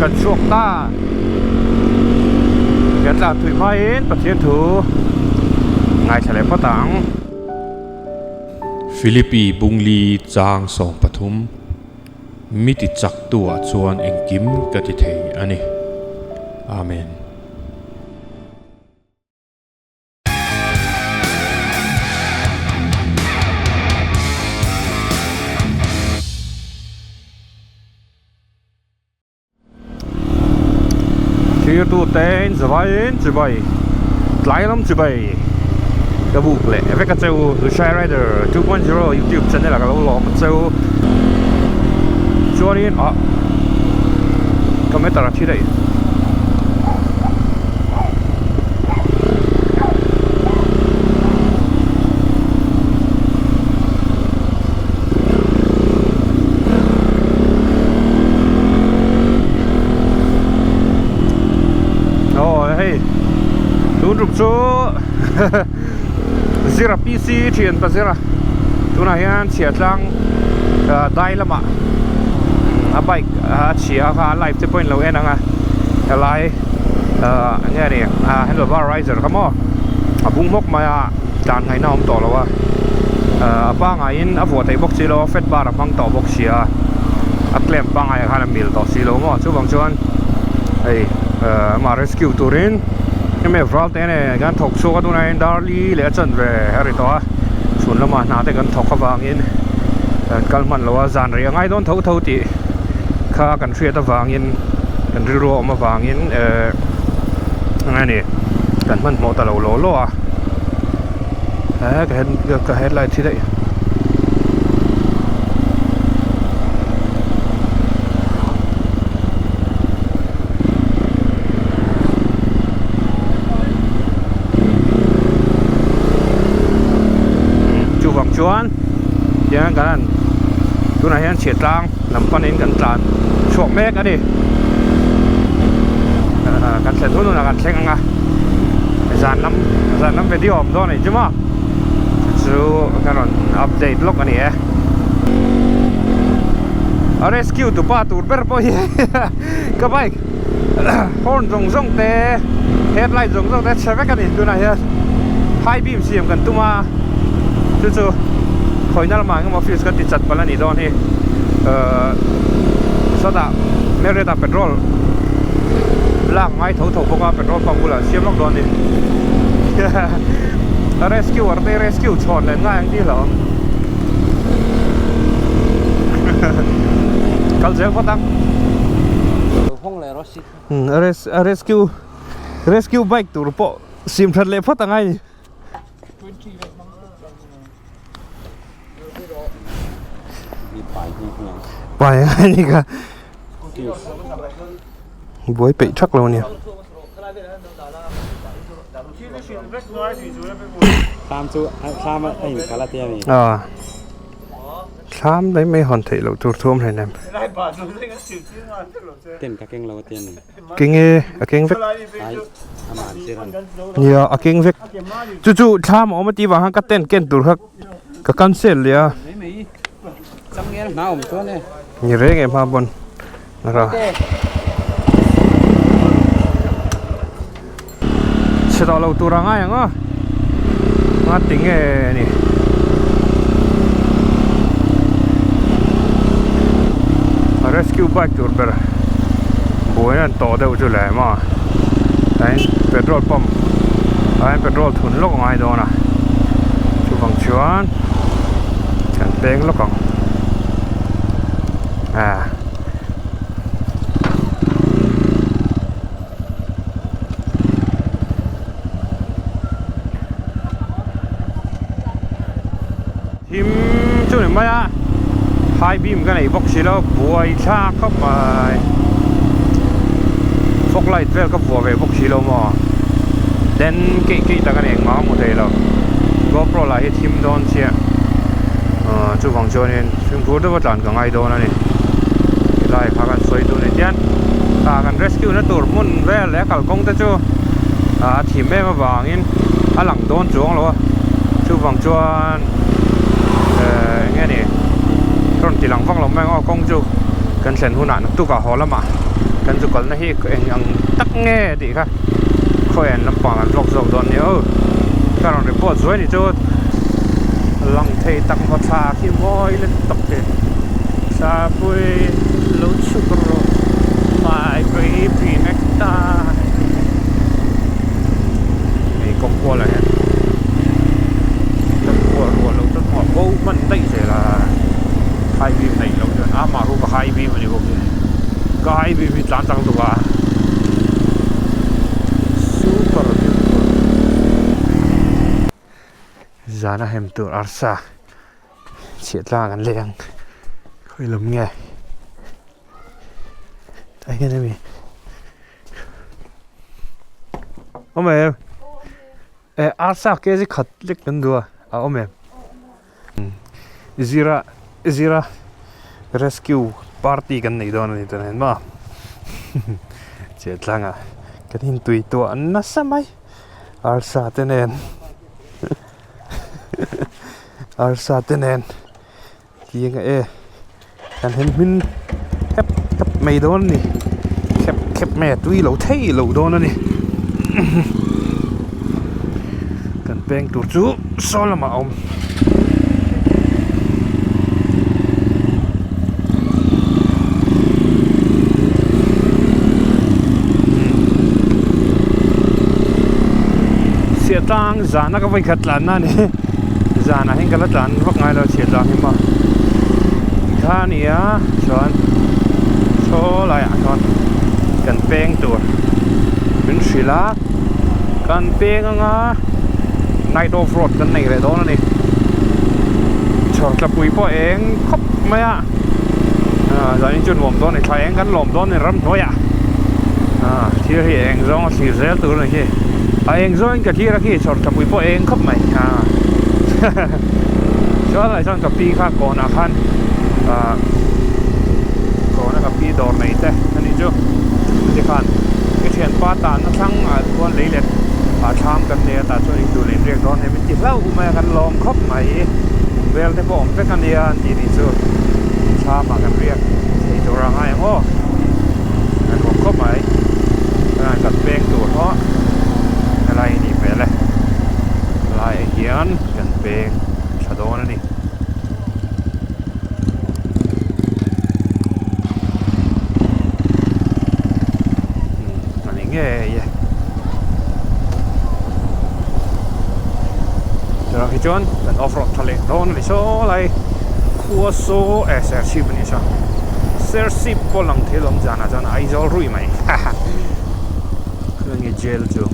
Kan chhuak ta. Kan tlan thui hmain Pathian thu ngaithla leh phawt ang. Philippi Bungli chang 13 Mi ti chak tu ah chuan engkim ka ti thei a ni. Amen. Thirtu te in zavaiin chibai tlai lam chibai ka buk leh vek a cheu Lushai Rider 2.0 YouTube channel ah ka lo lawm a cheu chuanin ah ka meter a thi daih. Aw hei tun tum chu zira PC thian pa zira tunah hian chhia tlang dai lamah a bike a chhia kha a live te pawhin lo en ang a helai ah enge a ni ah handle bar riser kha maw a bung hmawk mai a tlan ngaihna a awm tawh lo a ah a pangaiin a vuah theih bawk si lo a fat bar a hmang tawh bawk si a a clamp pangaiah khan a mil tawh si lo maw chuvang chuan hei ah amah rescue turin hemi val te nen kan thawk chhuak a tunah hian dar li leh a chanve a ri tawh a chhun lamah hna te kan thawk avangin kan kal hman lo a zan rei a ngai dawn tho tho tih kha kan hriat avangin kan rilru a awm avangin ehh eng nge ni kan hmanhmawh ta lo law law a eh ka head ka headlight hi daih chuvang chuan tiang kan han tunah hian chhiat tlang lam panin kan tlan chhuak mek a ni kan thlen hun hunah kan thleng ang a zan lam zan lam video a awm dawn a ni chu maw chu ka rawn update lawk a ni e a rescue tu pa tur ber pawh hi ka bike horn zawng zawng te headlight zawng zawng te a chhe vek a ni tunah hian high beam siam kan tum a chu chu khawina lamah engemaw fuse kan ti chat palh a nih dawn hi ahh sawtah Marriott ah petrol lak ngai tho tho bawk a petrol pump bulah an siam lawk dawn a ni rescuer te rescue chhawn leh ngai ang tih hlauh kal zel phawt ang rescue rescue bike tur pawh sim that leh phawt angai ni. Pai a ni kha buai peih thak lo a nia. Thlam mai mai hawn theih loh tur thu awm hleinem. Keng e a keng vek nia a keng vek chu chu thlam a awm a tih vang khan ka tent ken tur kha ka cancel leh a ni reng em hma pawn ra chhe tawh lo tur a ngai ang a nga tinge ni rescue bike tur ber buaina an tawh deuh chu leh maw tlaiin petrol pump tlaiin petrol thun lawk a ngai dawn a chuvang chuan kan peng lawk ang ah. Thim chu ni mai a high beam ka nei bawk si lo buai thlak khawp mai fog light vel ka vuah ve bawk si lo maw then keih keih tak a ni engmah ka hmu thei lo gopro lah hi thim dawn chiah ahh chuvang chuanin fimkhur deuha tlan ka ngai dawn a ni helai kha kan sawi duh ni chian ah kan rescue na tur hmun vel leh a kalkawng te chu ah a thim em avangin a lang dawn chuang lo a chuvang chuan eh eng nge ni rawn ti lang vak lo mai ang aw kawng chu Kan thlen hunah naktukah haw lamah kan zu kalna hi eng ang tak nge tih kha khawi an lampang an vlog zawk dawn nia aw. Ka rawn report zuai ni chu lang thei tak maw thla khi mawi let tak hi. Thlapui lo chhuk rawh my baby necktie. Hei kawng kualah hian kan kual rual lo chuan hmuh a bo hman daih zel a high beam neih loh chuan amah khu ka high beam a ni bawk hi ka high beam hi tlan chang tuk a super beautiful zana hem tur arsa chhiah tlang an leng khawi lam nge tah hian a mi. Awm em? Eh arsa kg khat lek kan duh a, a awm em? Zira zira rescue party kan nei dawn a ni tunah hian maw Chhiahtlang ah kan intui tuah nasa mai arsa te nen arsa te nen. Tiang e kan hem hmin khep khep mai dawn a ni khep khep mai a tui lo thei lo dawn a ni kan peng tur chu saw lamah a awm. Chhiahtlang zana ka vawikhat tlanna a ni. Zanah hian ka la tlan vak ngai lo chhiat vang hi maw tikha a ni a chuan saw laiah chuan kan peng tur min hrilh a kan peng anga night off road kan nei leh dawn a ni chhawr tlapui pawh eng khawp mai a ah zanin chu nuam dawn a ni thla eng kan lawm dawn a ni ramhnuaiah ah thil hi eng zawng a thlir zel tur a ni khi a eng zawngin ka thlir a khi chhawr tlapui pawh eng khawp mai ah chuan ah chuan ka pi kha kawnah khan ah kawna ka pi dawr nei te a nih chu tikhan ka thianpa tanna thlang ah chuan lei let ah thlam kan nei a tah chuan in duh leh in riak dawn em in ti hlauh mai a kan lawm khawp mai vel te pawh awm vek a nia an tih nih chu thlam ah kan riak thei tur a ngai ang aw a nuam khawp mai kan peng tur pawh helai a nih hmel e. Helaiah hian kan peng tha dawn a ni. A ni ngei e. Chutah khi chuan kan off road tha leh dawn a ni saw lai khua saw eh Serchhip a ni saw Serchhip pawh lang thil awm zanah chuan Aizawl ruih mai haha. Khawlai nge jail chu.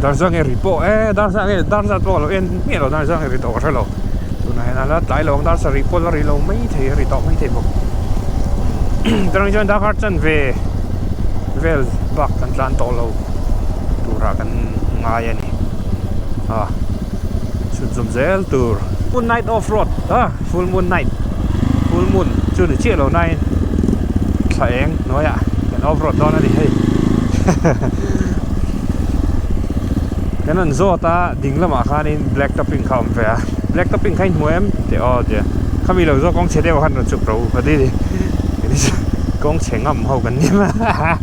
Darza nge ri pawh e darza nge darza pawh lo en miah lo darza nge ri tawh ka hre lo tunah hian a la tlai lo ang darsa ri pawh la ri lo mai thei a ri tawh mai thei bawk chuan chuan darkar chanve vel bak kan tlan tawh lo turah kan ngai a ni a. Chhun zawm zel tur. Moon night off road a full moon night full moon chu ni chiah lo nain thla eng hnuaiah kan off road dawn a ni hei kan rawn zawt a ding lamah khanin black topping kha a awm ve a black topping kha i hmu em tih aw tia khami lo zawk kawng chhe deuh khan rawn chuk ro a ti ni kawng chhe ngam ho kan ni a.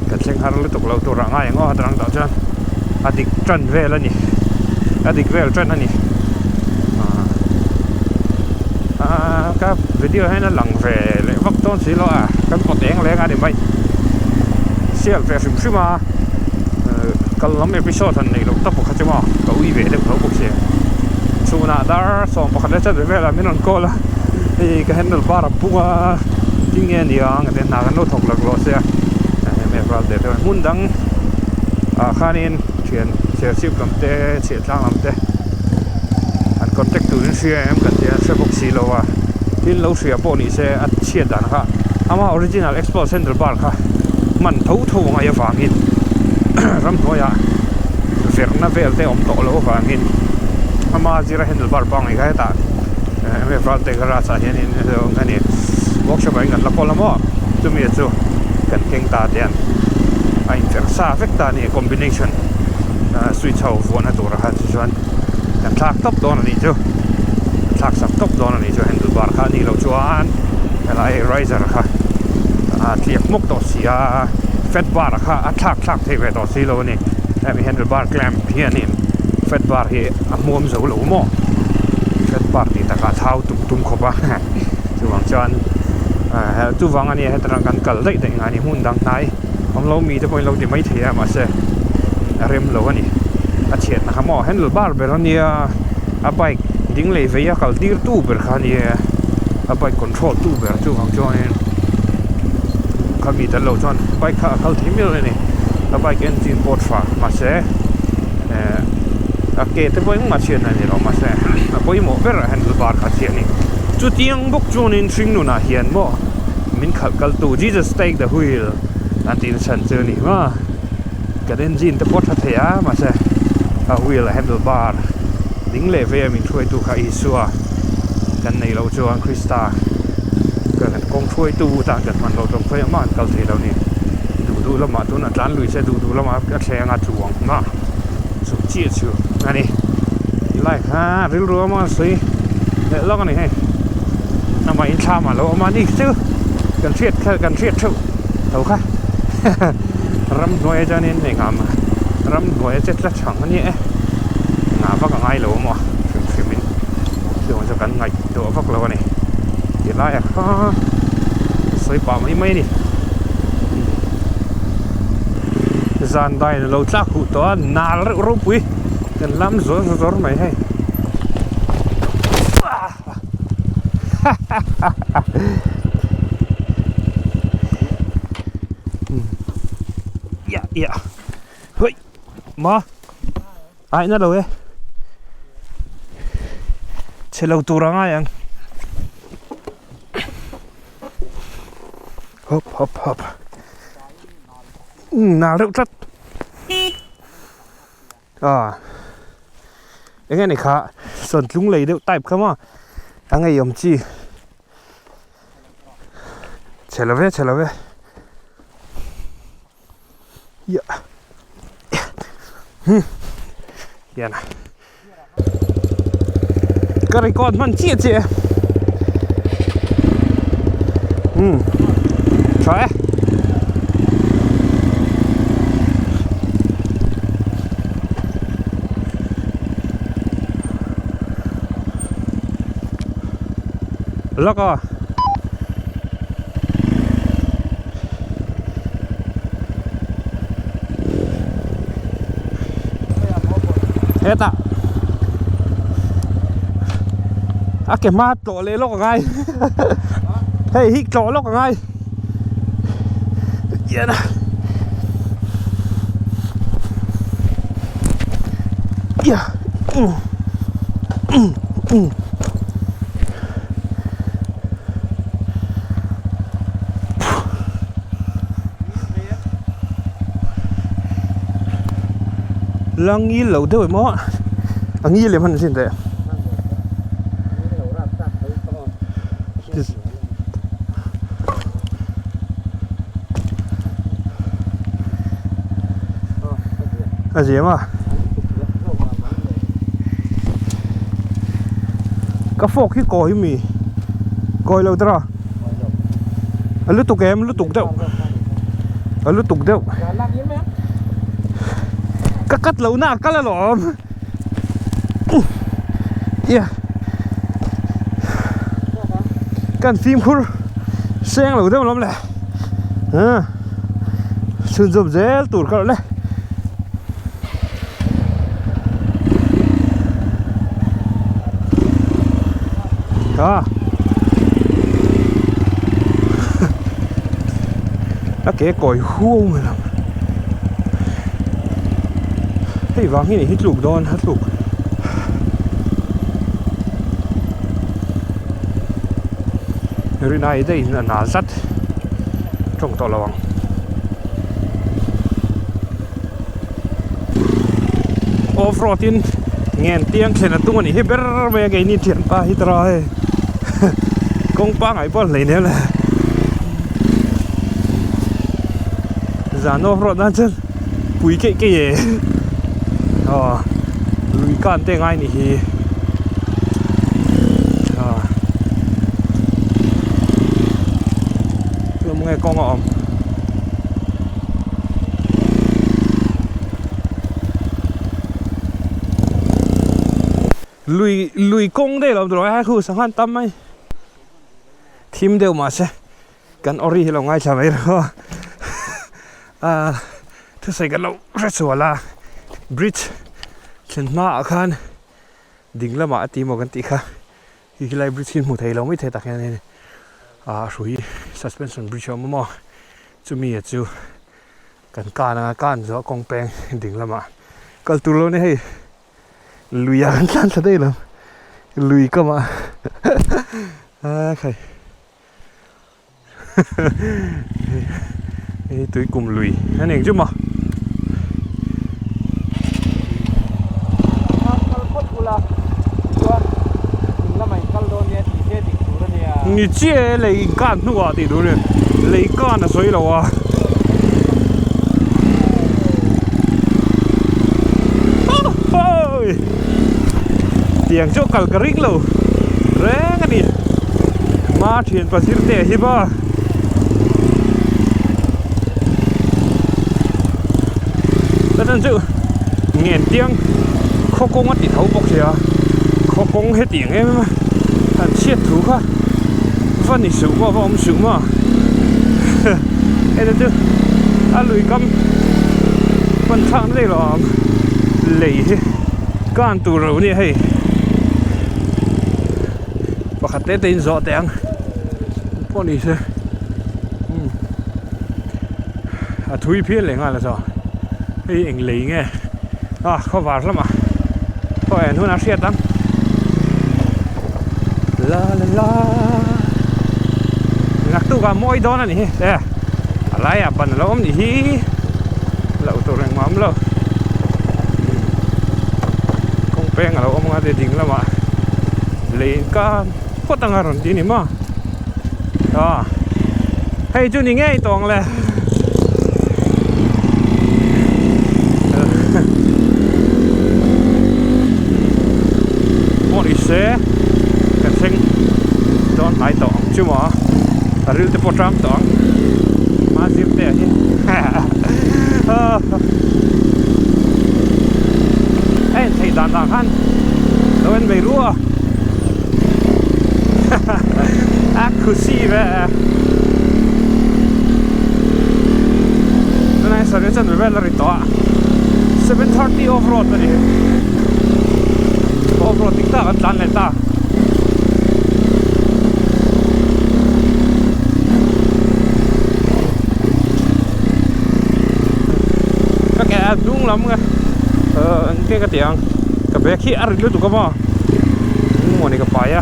Ka thleng har lutuk lo tur ah ngai ang aw a dang tah chuan a dik tan vel a ni a dik vel tan a ni ah ka video hian a lang ve leh vak dawn si lo a kan pawt eng leng a ni mai sial ve hrim hrim a kal lam episode han neih loh tak bawk kha chu maw ka ui ve deuh tho bawk sia chhunah dar sawm pakhat leh chat velah min rawn call a hei ka handle bar a bung a tinge a nia ang tia hna kan lo thawk lak lawh sia hemi ral der deuh a hmun dang ah khanin thian serchhip lam te chhiahtlang lam te an contact turin hria em kan tia hre bawk si lo a tin lo hria pawh ni se a chhiat dan kha ama original expo central bar kha hman tho tho a ngaih avangin ramhnuaiah verhna vel te awm tawh loh avangin ama zira handle bar pangngai kha hetah MF Ralte garage ah hianin a ni workshop ah hian kan la kawl a maw chumi chu kan keng ta te an a infer sa vek ta a ni combination switch ho vuahna tur ah khan chu chuan kan thlak tawp dawn a nih chu kan thlak sak tawp dawn a nih chu handle bar kha a nih loh chuan helai riser kha a tliak hmawk tawh si a fat bar kha a thlak thlak thei ve tawh si lo a ni hemi handle bar clamp hianin fat bar hi a hmuam zo lo maw fat bar tih takah thau tum tum khawp a chuvang chuan chuvang a nia heta rang kan kal daih daih ngai a ni hmun dang hnai awm lo mi te pawhin lo ti mai thei a mahse a rem lo a ni a chhiatna kha maw handle bar ber a nia a bike ding leh vei a kal tir tu ber kha a nia a bike control tu ber chuvang chuanin khami tel lo chuan bike kha a kal thei mial a ni a bike engine pawh a tha mahse eh a ke te pawh engmah chhiatna a ni lo mahse a pawimawh ber a handle bar kha chhiat a ni chutiang bawk chuanin hringnunah hian maw min khalh kal tu Jesus take the wheel an tih nachhan chu a ni maw kan engine te pawh a tha thei a mahse a wheel a handle bar ding leh vei a min hruaitu kha Isua kan neih loh chuan Krista kan kawng hruaitu tan kan hman loh tawng phei a mah an kal thei lo a ni duh duh lamah tunah tlan lui se duh duh lamah a thleng a tluang a chu chiah chu a ni tilai kha rilru a maw sawi leh lawk a ni hei amah in thlam ah lo awm a ni chu kan hriat kha kan hriat theuh tho kha ramhnuai ah chuanin engah mah ramhnuai a che tla chhang a ni e engah vak a ngai lo maw hrim hrim in chuang chu kan ngaihtuah vak lo a ni tilai ah kha sawi pah mai mai a ni. Zan dain a lo tlak huh tawh a nal reuh ropui kan lam zawr zawr mai hei ia ia hoi ma ai na lo e chhe lo tur a ngai ang hop hop hop. Nal reuh tlat a eng nge ni kha sawn tlung lei deuh type kha maw a ngeiawm chi chhe lo ve chhe lo ve ia hmm hian a ka record hman chiah chiah e umm tha e lak a. Hetah a ke hma tlawh leh lawk a ngai hei hi tlawh lawk a ngai ian a ia um um um. La ngil lo deuh em aw a ngil em han sin teh a ziam a ka fork hi kawi mi kawi lo tara a lutuk em lutuk deuh a lutuk deuh ka cut lo na kal alawm ia kan fimkhur seng lo deuh alawm le chhunzawm zel tur kha le. A a ke kawi huau mai lo hei vang hi ni hi tluk dawn a tluk rinai daih in a nal tlat tawng tawh lo ang. Off road in ngen tiang thlen a tung a nih hi ber mai a keini thianpa hi tara hei kawng pangai pawh a hlei nem le. Zan off road nan chuan pui keih keih e aw lui kan te ngai ni hi aw tlawm nge kawng a awm. Lui lui kawng daih lo tur a khu sanghan tam mai thim deuh mahse kan ori hi lo ngaithla mai rawh a ah thusawi kan lo hre chhual a bridge thlen hmaah khan ding lamah a ti maw kan tih kha hi helai bridge hi hmu thei lo mai thei tak hian hei ah hrui suspension bridge a awm a maw chumi ah chu kan kan a kan zawh kawng peng ding lamah kal tur lo a ni hei. Lui ah kan tlan thla daih lo lui kam ah a khai hei tui kum lui a ni ang chu maw. Ni chiah e lei kan hnuah tih tur a ni lei kan a sawi lo a. Tiang chu kal ka ring lo reng a ni ma thian pasir te a hip a chuan chu ngen tiang khaw kawng a ti tho bawk sia khaw kawng hetiang em em a han chhiat thu kha va ni suh maw va awm suh maw heta chu a lui kam pan thlak na daih lo a awm lei hi kan tur lo nia hei pakhat te te in zawh teh ang pawh ni se umm a thui phian leh nghal a chaw hei eng lei nge a khawvar lamah khaw en hunah hriat ang la la la naktuk ah mawi dawn a ni hi e a laiah ban a lo awm nih hi loh tur engmah a awm lo kawng peng a lo awm anga ding lamah lei inkan phawt anga rawn ti a ni maw aw hei chu ni ngei tawh ang le. Pawh ni se ka thleng dawn hnai tawh ang chu maw a ril te pawh ṭam tawh ang hma zir te ah hian a en theih dan ah khan lo en mai ruah a a khusi ve tunah hian sarih chanve vel a ri tawh a 7:30 off road a ni off road dik tak an tlan leh ta ka ke a hnung lam nge eng ka ti ang ka bag hi a rit lutuk a maw mawni ka pai a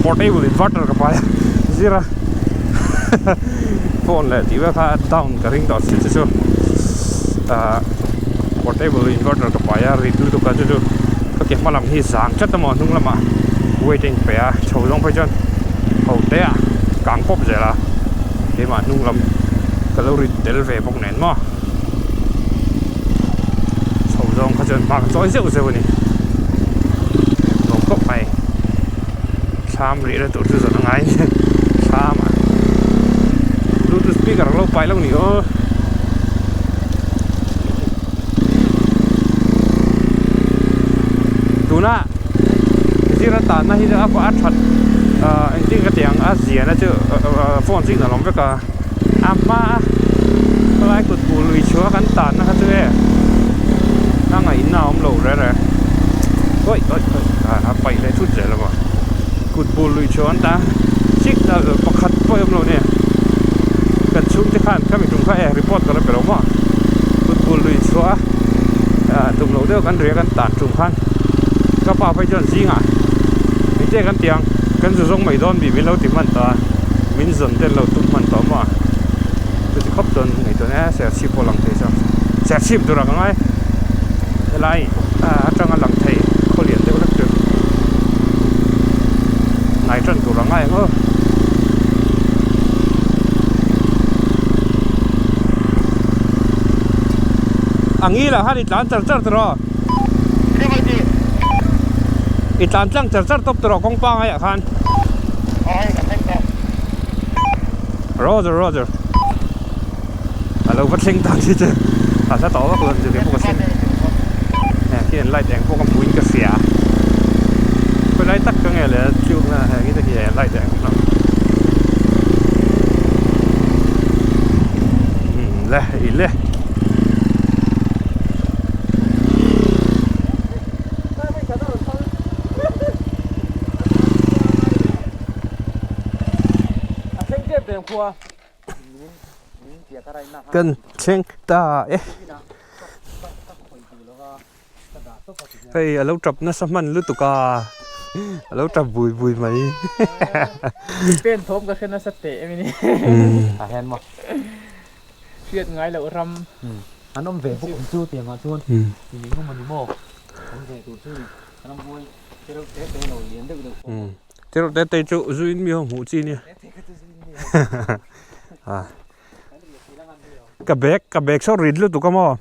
portable inverter ka pai a zir a phone leh tih vel kha down ka ring tawh si chu chu ah portable inverter ka pai a rit lutuk a chu chu ka ke hma lam hi zang tlat a maw hnung lamah weight a inpe a chho zawng phei chuan ho te ah kang pawp zel a keimah hnung lam ka lo rit tel ve bawk nen maw chho zawng kha chuan hma ka chawi zeuh zeuh a ni nuam khawp mai thlam rih na tur chu zawrh a ngai a ni thlam ah bluetooth speaker a lo pai lo ni aw. Tuna zira tanna hi chu a that engtin ka tih ang a ziahna chu phone signal a awm vek a a hma a khawlai kut bul lui chhuah kan tanna kha chu e a ngaihna a awm lo reh reh awih awih awih a paih leh thut zel a maw kut bul lui chhuah an tan signal pakhat pawh a awm lo nia kan chhungte khan khami tum kha e report ka la pe lo maw kut bul lui chhuah a tum loh deuh kan ria kan tan tum khan ka pa phei chuan zingah engte kan ti ang kan zu zawng mai dawn bih min lo ti hman tawh a min zawn te an lo tum hman tawh maw chuti khawp chuan ngaihtuah nia serchhip pawh lang thei chuan serchhip tur ah ka ngai helai atanga lang thei khaw lian deuh hlek chu ngai tan tur a ngai ang aw. A ngilah khan i tlan char char tawh rawh. I tlan tlang char char tawp tawh rawh kawng pangaiah khan. Roger Roger. A lo va thleng tak si che. A hla tawh vak lo chu kei pawh ka thleng. Heng khian light eng pawh ka hmuin ka hria. Khawilai tak ka nge le tliukna heng hi te khi light eng awm lo. Umm le i le. Kan thleng ta e. Hei a lo tap nasa hman lutuk a, a lo tap bui bui mai. Pen thawm ka hre nasa teh em ini. Hriat ngai loh ram. An awm ve bawk ang chu tiangah chuan i ning awm a ni maw? Awm ve tur chu ni. An awm buai te reuh te te lo lian deuh deuh pawh. Te reuh te te chu zuin mi ho hmuh chi nia. Ka bag ka bag saw rit lutuk a maw?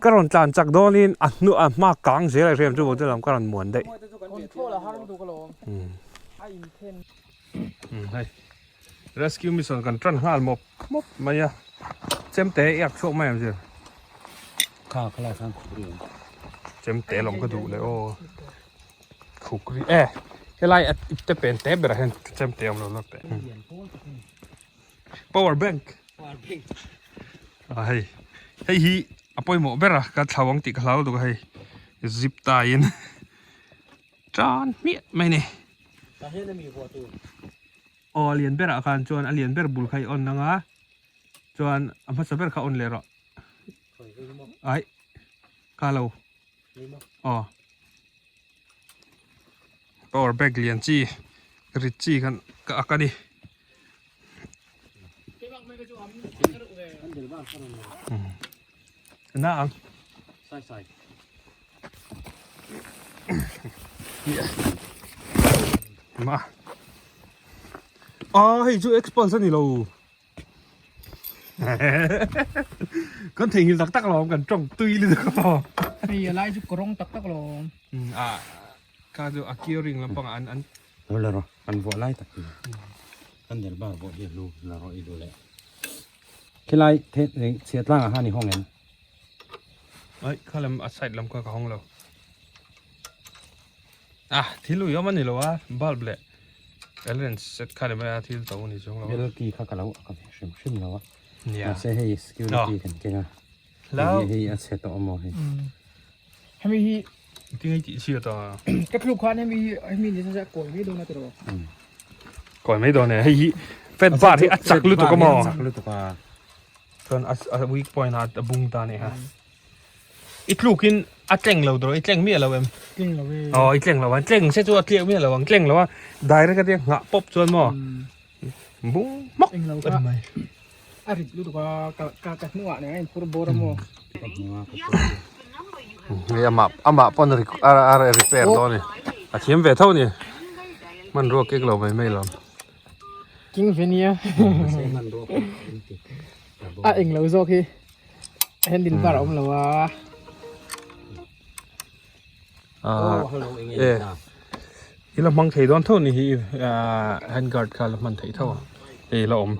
Ka rawn tlan chak dawnin a hnu a hma kang zel a hriam chu bote lam ka rawn muan daih. Control a har lutuk alawm. A inthen. Hei rescue mission kan tan nghal mawp mawp mai a chemte i ak chhuak mai ang zir kha khalai khan khuk ri awm chemte lawm ka duh leh aw khuk ri e helai a ipte pen te berah hian chemte awm lo la teh power bank a hei hei hi a pawimawh ber a ka thlau ang tih ka hlau lutuk a hei zip tie in tan hmiah mai a ni. Aw a lian berah khan chuan a lian ber bul kha i on ang a chuan a hmasa ber kha on leh rawh aih kha lo aw power bank lian chi rit chi khan ka ak a ni. Na ang. Sai sai. Ma. Ah, hei chu expulse ani lo. Kan thei ngil tak tak lo kan tawng tui li tak lo. Hei a lai chu kawrawng tak tak lo. A ka chu a curing lampang an an Lo la rawh, kan vuah lai tak hi. Kan del bar vuah hi a hlu la rawh i duh leh. Khilai the chhiat tlangah khan i hawng em? Ai, kha lam a side lam kha ka hawng lo. Ah, thil ui awm a ni lo a, bulb leh Allen set kha ni mai a, thil to a ni chuang lo a. Bel ki kha ka lo ka ve hrim hrim lo a. Nia. Mahse hei security kan keng a. Hlau. Hei hi a chhe tawh amaw hei. Hemi hi Tinge tih chhiat a. Ka thluk khan hemi hi hemi ni sa kawi mai dawn a tiraw. Kawi mai dawn e hei hi fat bar hi a chak lutuk a maw. Chak lutuk a. Chuan a weak point a a bung ta nih kha. I tluk in a tleng lo tiraw i tleng miah lo em. Tleng lo e. Aw i tleng lo a tleng se chu a tliak miah lo ang tleng lo a direct a tia nghah pawp chuan maw bung hmawk a ni mai. A rit lutuk a ka ka ka hnungah nen a inphur bawr a maw. Hei amah amah pawn a a repair dawn a ni a thiam ve tho a ni hmanrua kek lo mai mai lo. King ve nia a eng lo zawk hi handle bar a awm lo a. E i la hmang thei dawn tho ni hi hand guard kha la hman theih tho a hei la awm.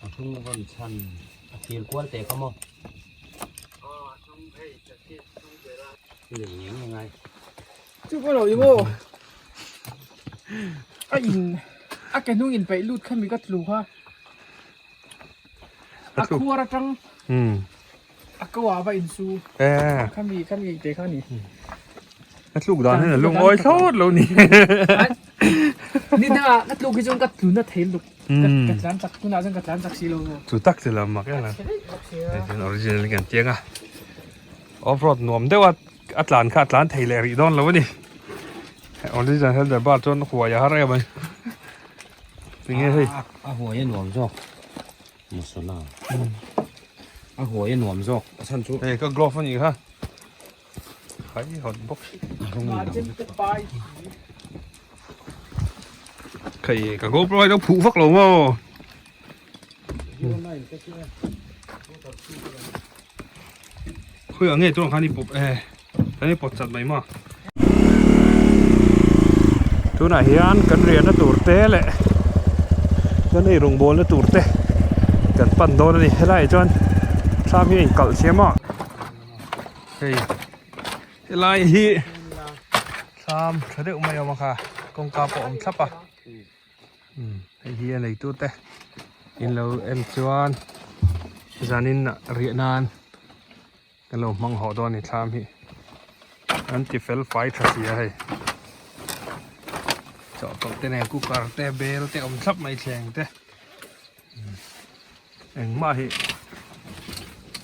A hnung rawn chhan a thlir kual teh kha maw. Chu pawh lo i maw a in a ke hnung in peih lut kha mi ka tlu kha. A khuar atang a ko ah va insu khami khami te kha ni. A tluk dan hian a lungawi thlawt lo ni. Ni dangah ka tluk hi chuan ka tlun a thei luk. Ka tlan chak tunah chuan ka tlan chak si lo. Chu tak che lam mak em. Hei chuan original in kan tiang a. Off road nuam deuh a a tlan kha a tlan thei leh rih dawn lo a ni. Original helmet bar chuan huai a har em mai. Tinge hei. A huai a nuam zawk. Masala. A huai a nuam zawk. A chhan chu. Hei ka glove a nih kha. Hai hot bawk. Khai ka GoPro ai lo phuh vak lo maw. Khawiah nge tunah khan i pawp e kan i pawt chat mai maw. Tunah hian kan riahna tur te leh kan ei rawngbawlna tur te kan pan dawn a ni helaiah chuan thlam hi a inkalh thiam a hei helai hi thlam tha deuh mai a awm a kha kawngka pawh a awm thlap a. Hei hi a neitu te in lo en chuan zanin riah nan kan lo hmang hawh dawn a ni thlam hi an ti fel fai tha si a hei chawhtawlh te nen cooker te bel te awm thlap mai thleng te engmah hi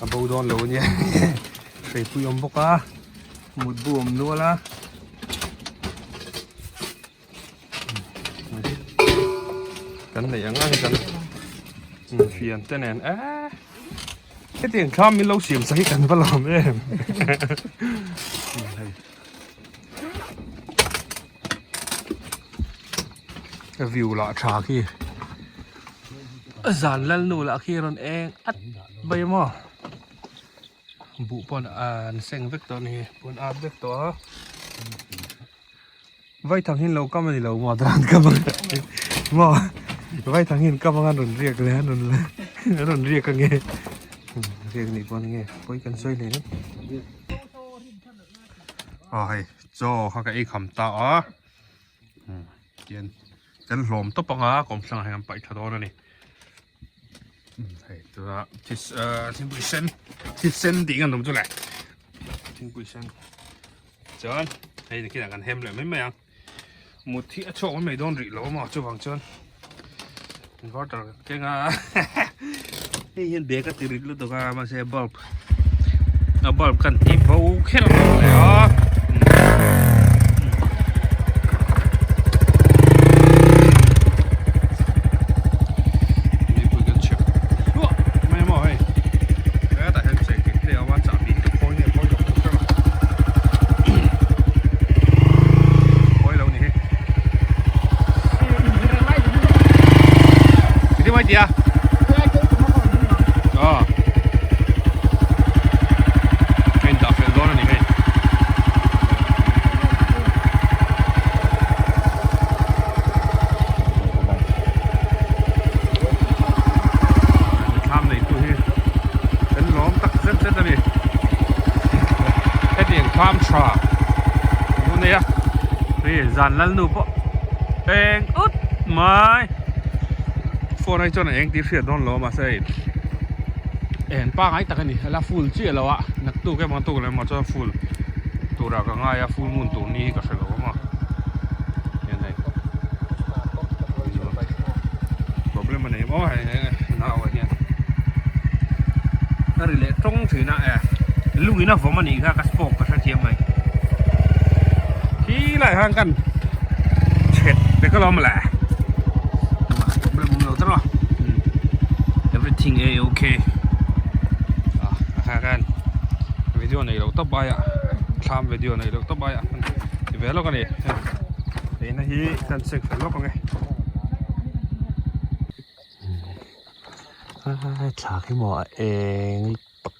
a bo dawn lo ania hreipui awm bawk a mutbu awm nual a. Kan neih ang ang kan fian te nen eh hetiang thlam min lo siam sak hi kan va lawm em a view lah tha khi zan lal nu lah khi rawn eng at mai maw buh pawn an seng vek tawh a ni pawn at vek tawh a. Vaithang hi lo kam a ni lo maw dan kam ang maw vaithang hi an kam anga an rawn riak leh an rawn an rawn riak ange riak nih pawh ange pawi kan sawi hle aw hei chaw kha ka ei kham ta a tian kan hlawm tawp anga kawmthlangah hian an paih tha dawn a ni hei tuna thingpui sen thisen tih kan awm chu le thingpui sen. Chuan hei ni khian kan hem leh mai mai ang mut hi a chhuak mai mai dawn rih lo a maw chuvang chuan inverter kan keng a hei hian bag a ti rit lutuk a mahse bulb a bulb kan ti bo kher lo leh a. Mipui kan chhep hluah mai a maw hei hetah hian chengkek te a awm a chahbi hi ka phawi nge phawi lo tawp hrep a phawi lo ni hi engtin mai tia aw ka indah fel dawn a ni hei. Thlam nei tu hi kan lawm tak zet zet a ni hetiang thlam tha an lo nei a hei zan lal nu pawh eng ut mai phone ai chuan a eng tih hriat dawn lo a mahse hei eng pangai tak a ni a la full chiah lo a naktuk emaw tuk leh emaw chuan full turah ka ngai a full moon tur ni hi ka hre lo a maw. Problem a nei maw hei nau ah hian ka ri leh tawng thin a eh lungin a vawm a nih kha ka spoke ka hrethiam mai khi lai han kan chhet vek alawm le problem awm lo ta rawh everything a okay ah a kha khan video nei lo tawp aia thlam video nei lo tawp aia ti ve lawk a ni. Eina hi kan check fel lawk ang e. Thla khi maw a eng tak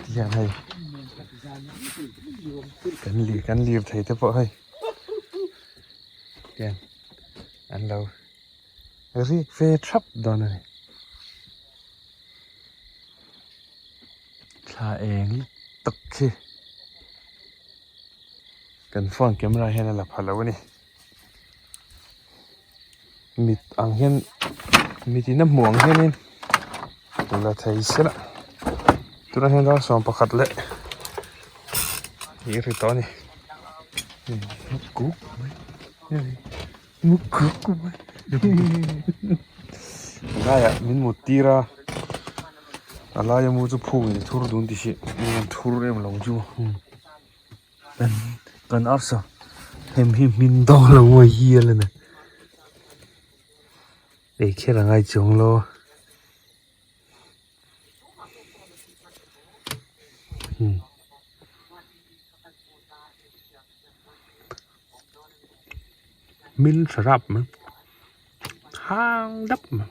tihian hei kan lir kan lir thei te pawh hei tihian an lo rik ve thap dawn a ni. Thla eng tak khi kan phone camera hian a la pha lo a ni mit ang hian mit in a hmuh ang hianin la thei se la tunah hian dar 11 leh ih ri tawh a ni kuk mai. Laiah min mut tir a a laia mu chu phung in thur dun ti si an thur em lo chu kan arsa hem hi hmin dawn lo maw hial a ni ei kher a ngai chuang lo. Min tha rap mai. Hang dap mai.